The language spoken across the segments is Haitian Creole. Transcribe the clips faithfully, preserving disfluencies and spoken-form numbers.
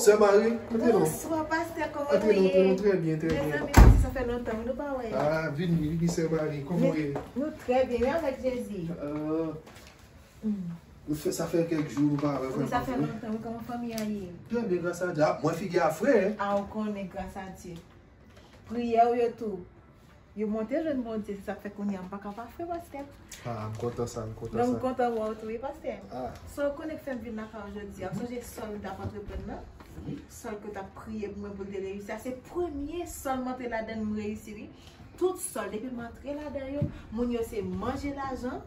Sè Mari, antre non. Bonswa, pastè, kòman nou ye? Antre non, antre non, trè byen, trè byen. Mezanmi, sa fè lontan, nou pa wè. Ah, vini, vini, sè Mari, kòman w ye? Nou trè byen, wi, avèk Jezi. Ah, nou fè, sa fè kèk jou nou pa wè, vrèman. Wi, sa fè lontan, wi, kòman fanmi an ye? Trè byen, gras a Dye. Ah, mwen figi a fre, hein? Ah, ou konnen, gras a Dye. Priyè w yo tou. Yo monte jwenn Bondye, se sa k fè kounye a m pa ka pa fre, pastè. Ah, m kontan sa, m kontan sa. Non, m kontan wè w tou, wi, pastè. Ah. So, ou konnen k fè m vin lakay ou jodi a. Ou sonje sòl m t ap antreprann nan? Sòl ke w t ap priye pou mwen pou l te reyisi a. Se premye sòl m antre ladan l, m reyisi, wi. Tout sòl, depi m antre ladan yo, moun yo se manje lajan.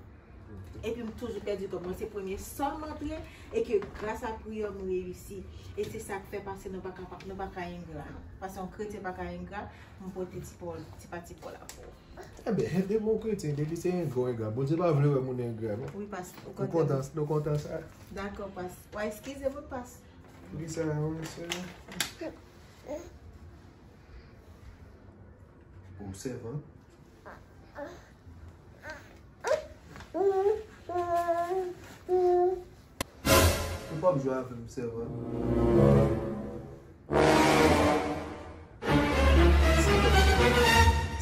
Epi m toujou pèdi kòb. Mwen se premye sòl m antre e ke gras a priyè m reyisi. E se sa k fè pase nou pa ka, nou pa ka engra. Pase yon kretyen pa ka engra, m pote ti pòl, ti pati pòl la pou ou. Enben, depi yon kretyen, depi se engra, engra. Bondye pa vle wè moun engra, non. Wi, pas, ou kontan. Nou kontan, nou kontan sa. Dakò, pas. Wa eskize mwen, pas. Poukisa, wi, sè? Ou sèvant? Ou p ap jwe avè m, sèvant.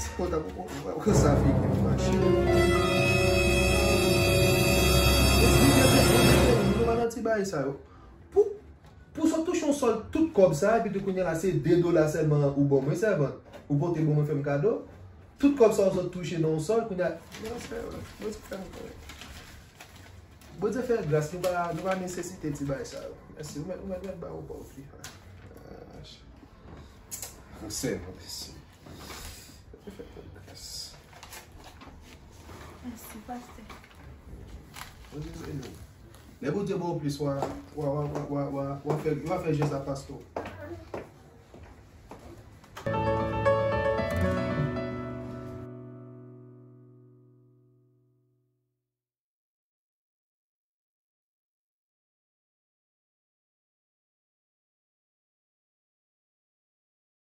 Se konsa figi m fache. Nou pa nan ti bagay sa yo. Pou Pou w sot touche yon sòl, tout kòb sa, epi tou kounye a la, se de dola sèlman ou ban mwen, sèvant. Ou pote ban mwen, fè m kado. Tout kòb sa ou sot touche nan yon sòl, kounye a, non, sèvant, Bondye fè m konnen. Bondye fè gras, nou pa, nou pa nesesite ti bagay sa yo. Mèsi, ou mèt, ou mèt, mèt ba ou pa w fi. Ah, sèvant, mèsi. Bondye fè tout gras. Mèsi, pastè. Bondye beni w. Lè Bondye ba w plis, w a, w a, w a fè, w a fè jès a pastè w.